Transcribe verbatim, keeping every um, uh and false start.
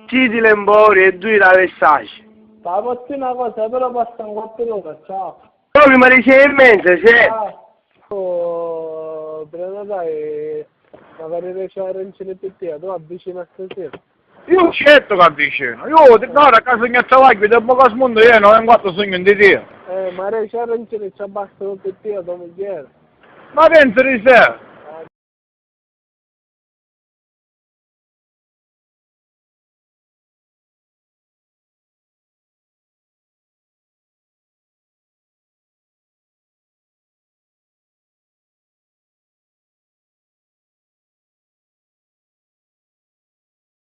Sì, di l'embori e dui la vessaci. Sta fazzi una cosa, però passa un quattro ore, ciao. Proprio mi dice in mezzo, sì. Ah, oh, prenotai, magari riesci a arrangere per te, tu avvicina stasera. Io certo che avvicino, io ti guarda a casa mia travaglio, dopo che smonto io non vengo a sogno di te. Eh, ma riesci a arrangere, ci basta per te, tua mugliera. Ma penso di sé.